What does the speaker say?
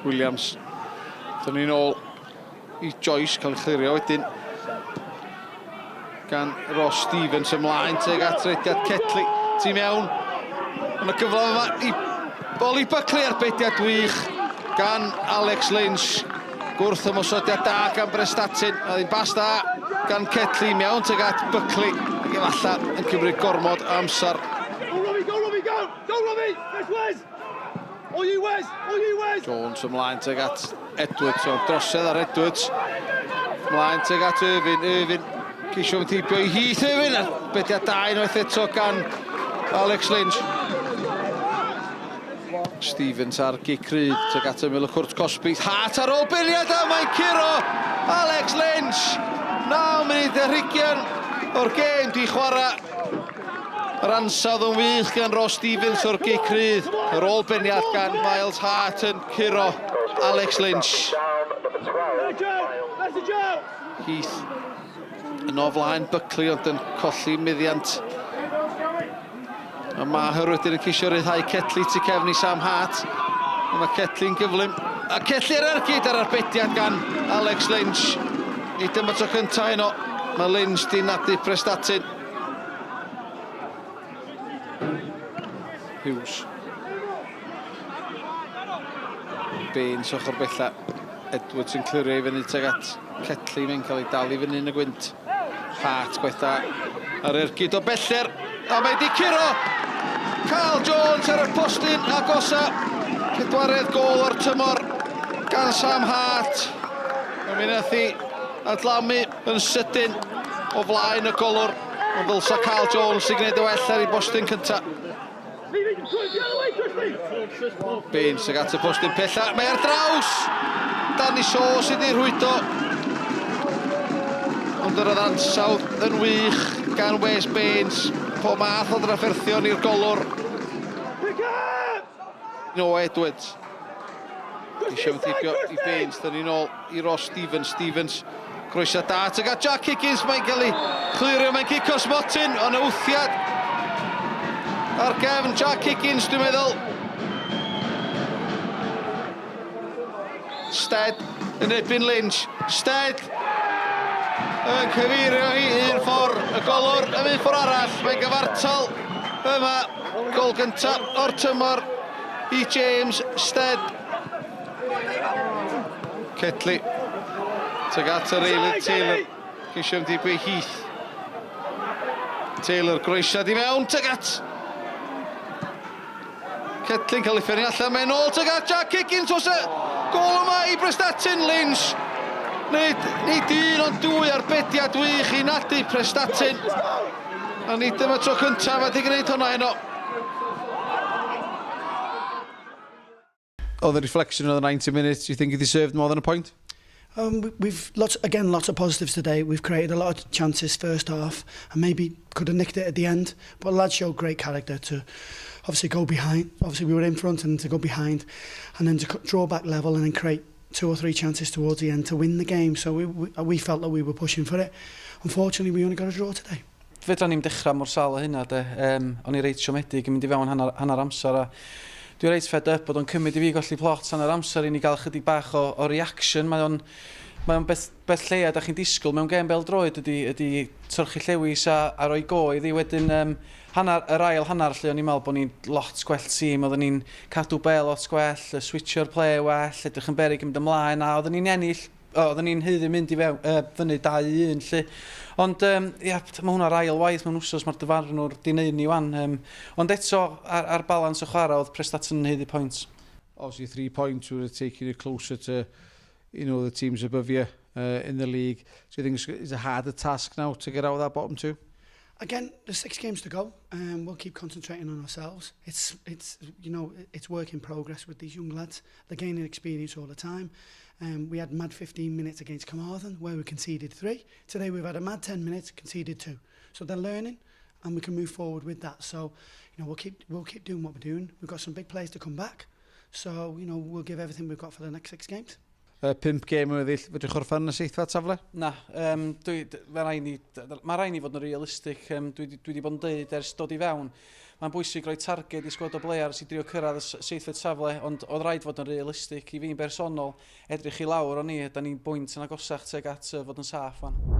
Williams. Dyn ni'n ôl i Joyce, cael ei chlirio wedyn gan Ross Stevens ymlaen teg at rediad Ketley. Tu mewn. Ond y cyfle yma i Oli Buckley arbediad wych gan Alex Lynch. Gwrth ymosodiad da gan Brestatyn. A ddim bas da gan Ketley mewn teg at Buckley. Ac efallai yn cymryd gormod o amser. Go Robbie, go Robbie, go! Go Robbie! Wes, Wes! All you Wes! All you Wes! Jones ymlaen teg at Edwards, ond drosedd ar Edwards. Ymlaen teg at Irvin, Irvin ceisio fynd heibio i Heath Irvin, a bediad da unwaith eto gan Alex Lynch. Stevens ar gic rydd teg at ymyl y cwrt cosbi. Hart ar ôl beniad a mae'n curo Alex Lynch. 9 munud ar hugian o'r gêm di chwarae. Yr ansawdd yn wych gan Ross Stevens o'r gic rydd. Yr ôl beniad gan Miles Hart yn curo Alex Lynch. Heath yn o flaen Buckley ond yn colli meddiant. A Maher wedyn yn ceisio rhyddhau Ketley tu cefn i Sam Hart. A mae Ketley'n gyflym. A Ketley ar ergyd ar arbediad gan Alex Lynch. Nid yma tro cyntaf heno. Mae Lynch di nadu Prestatyn. Hughes. Baines ochr bella. Edwards yn clirio i fyny tuag at Ketley. Mae'n cael ei dal i fyny yn y gwynt. Hart gwaith da ar ergyd o beller. A mae di curo! Carl Jones ar y postyn agosa. Pedwaredd gôl o'r tymor gan Sam Hart. A mi nath hi adlamu yn sydyn o flaen y golwr. Ond ddylsa Carl Jones i gwneud y well ar ei bostyn cyntaf. Baines ag at y postyn pella. Mae ar draws! Danny Shaw sydd wedi rhwydo. Ond yr oedd ansawdd yn wych gan Wes Baines. Pob math o drafferthion i'r golwr. Noah Edwards. Eisiau mynd heibio i Baines. Dyn ni'n ôl i Ross Stevens. Stevens Croesiad da tuag at Jack Higgins, mae'n cael ei chlirio, mae'n cico smotyn, ond y wthiad ar gefn Jack Higgins, dwi'n meddwl. Stead yn erbyn Lynch. Stead yn cyfeirio hi un ffordd, y golwr yn un ffordd arall, mae'n gyfartal yma, gol gyntaf o'r tymor i James Stead. Ketley. Tuag at yr eilydd Taylor. Ceisio mynd i Bwy Heath. Taylor groesiad i mewn. Tuag at Ketley'n cael ei ffennu allan. Mae'n ôl tuag at Jack Higgins. Oes e gol yma i Prestatyn. Lynch. Nid, nid un ond dwy arbediad wych i nadu Prestatyn. A nid dyma tro cyntaf wedi gwneud hwnna heno. On the reflection of the 90 minutes, do you think he deserved more than a point? Um, we've lots again lots of positives today. We've created a lot of chances first half and maybe could have nicked it at the end. But lads showed great character to obviously go behind. Obviously we were in front and to go behind and then to draw back level and then create two or three chances towards the end to win the game. So we, we, we felt that we were pushing for it. Unfortunately, we only got a draw today. Fedra ni'm dechrau mor sâl â hynna de. Yym, o'n i reit siomedig yn mynd i fewn hanner, hanner amser a dwi reit fed up bod o'n cymryd i fi golli plot hanner amser i ni gael chydig bach o, o reaction. Mae o'n, mae o'n beth, beth lleia da chi'n disgwyl mewn gêm bêl-droed ydy, ydy tyrchu llewis a, a rhoi go iddi. Wedyn, um, hanner, yr ail hanner lle o'n i'n meddwl bod ni'n lot gwell tîm, oedden ni'n cadw bêl lot gwell, switcho'r play well, edrych yn beryg yn mynd ymlaen a oedden ni'n ennill oedden ni'n haeddu mynd i fewn, uh, fyny 2-1 lly. Ond um, ia, mae hwnna'r ail waith mewn wsos mae'r dyfarnwr di wneud ni wan. Um, ond eto, ar, ar balans o chwarae, oedd Prestatyn yn haeddu pwynt. Obviously, 3 points would have taken you closer to the teams above you in the league. Do you think it's a harder task now to get out of that bottom two? Again, there's six games to go, and we'll keep concentrating on ourselves. It's you know it's work in progress with these young lads. They're gaining experience all the time. We had mad 15 minutes against Carmarthen where we conceded three. Today we've had a mad 10 minutes, conceded two. So they're learning, and we can move forward with that. So, we'll keep doing what we're doing. We've got some big players to come back. So, we'll give everything we've got for the next six games. 5 gêm yn weddill, fedrwch orffan yn y seithfed safle? Na, mae rhaid ni fod yn realistig. Dwi wedi bod yn deud ers dod i fewn. Mae'n bwysig rhoi targed i sgwad o players i drio cyrraedd y seithfed safle, ond oedd rhaid fod yn realistig i fi'n bersonol. Edrych i lawr o'n i, da ni'n bwynt yn agosach tuag at fod yn saff fan.